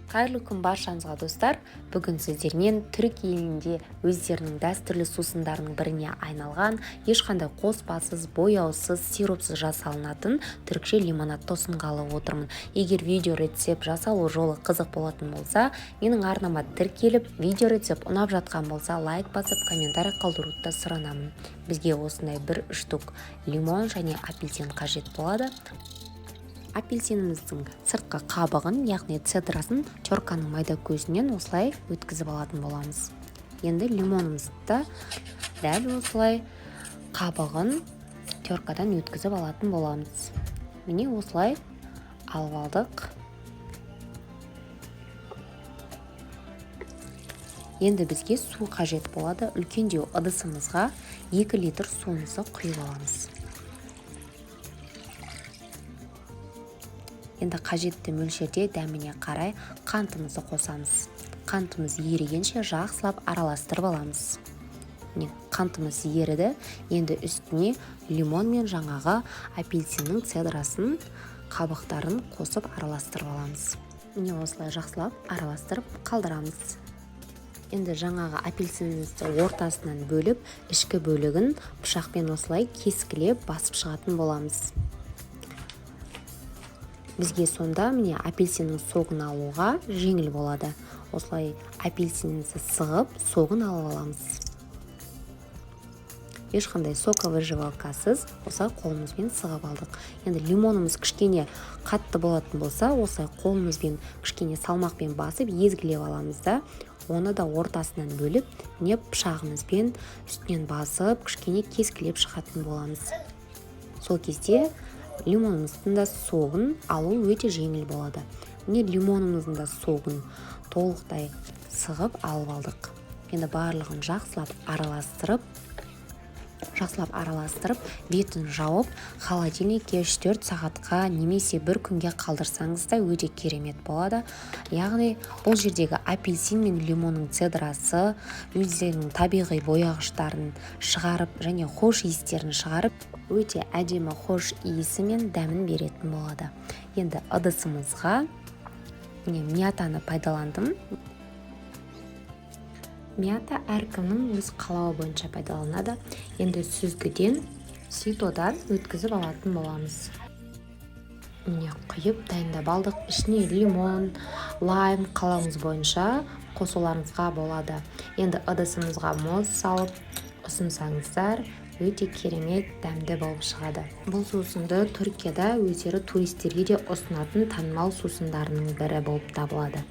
Қайырлы күн баршаңызға, достар! Бүгін сіздермен түрік елінде өздерінің дәстүрлі сусындарының біріне айналған, ешқандай қоспасыз, бояусыз, сиропсыз жасалынатын түрікше лимонадты ұсынғалы отырмын. Егер видео рецепт жасалу жолы қызық болатын болса, менің арнама тіркеліп, видео рецепт ұнап жатқан болса, лайк басып, комментарий қалдыруды да сұранамын. Бізге осындай бір штук лимон және апельсин қажет болады. Апельсиніміздің сыртқы қабығын, яғни цедрасын, терканың майда көзінен осылай өткізіп алатын боламыз. Енді лимонымызды да дәл осылай қабығын теркадан өткізіп алатын боламыз. Міне, осылай алып алдық. Енді бізге су қажет болады. Үлкендеу ыдысымызға 2 литр суымызды құйып аламыз. Енді қажетті мөлшерде, дәміне қарай қантымызды қосамыз. Қантымыз ерігенше жақсылап араластырып аламыз. Міне, қантымыз еріді. Енді үстіне лимон мен жаңағы апельсиннің цедрасын, қабықтарын қосып араластырып аламыз. Міне, осылай жақсылап араластырып қалдырамыз. Енді жаңағы апельсинімізді ортасынан бөліп, ішкі бөлігін пышақпен осылай кескілеп басып шығатын боламыз. Бізге сонда, міне, апельсиннің согын алуға жеңіл болады. Осылай апельсинімізді сығып, согын алып аламыз. Ешқандай соковыжималкасыз осылай қолымызбен сығып алдық. Енді лимонымыз кішкене қатты болатын болса, осылай қолымызбен кішкене салмақпен басып, езгілеп аламыз да, оны да ортасынан бөліп, міне, пышағымызбен үстінен басып, кішкене кескілеп шығатын боламыз. Сол кезде лимонымыздың да согын алу өте жеңіл болады. Міне, лимонымыздың да согын толықтай сығып алып алдық. Енді барлығын жақсылап араластырып, бетін жауып, холодильникке 3-4 сағатқа немесе бір күнге қалдырсаңыз да өте керемет болады. Яғни бұл жердегі апельсин мен лимонның цедрасы өздерінің табиғи бояғыштарын шығарып және хош иістерін шығарып, өте әдемі хош иісі мен дәмін беретін болады. Енді ыдысымызға, міне, мятаны пайдаландым. Мята әркімнің өз қалауы бойынша пайдаланады. Енді сүзгіден, ситодан өткізіп алатын боламыз. Міне, құйып дайындап алдық. Ішіне лимон, лайм қалауыңыз бойынша қосуларыңызға болады. Енді ыдысымызға мұз салып ұсынсаңыздар, өте керемет дәмді болып шығады. Бұл сусынды Түркияда өздері туристерге де ұсынатын танымал сусындарының бірі болып табылады.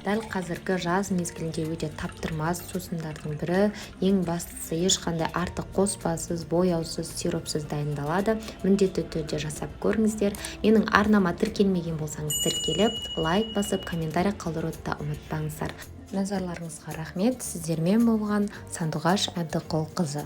Дәл қазіргі жаз мезгілінде өте таптырмас сусындардың бірі. Ең бастысы, ешқандай артық қоспасыз, бояусыз, сиропсыз дайындалады. Міндетті түрде жасап көріңіздер. Менің арнама тіркелмеген болсаңыз, тіркеліп, лайк басып, комментарий қалдыруды да ұмытпаңыздар. Назарларыңызға рахмет! Сіздермен болған Сандуғаш Әбдіқұлқызы.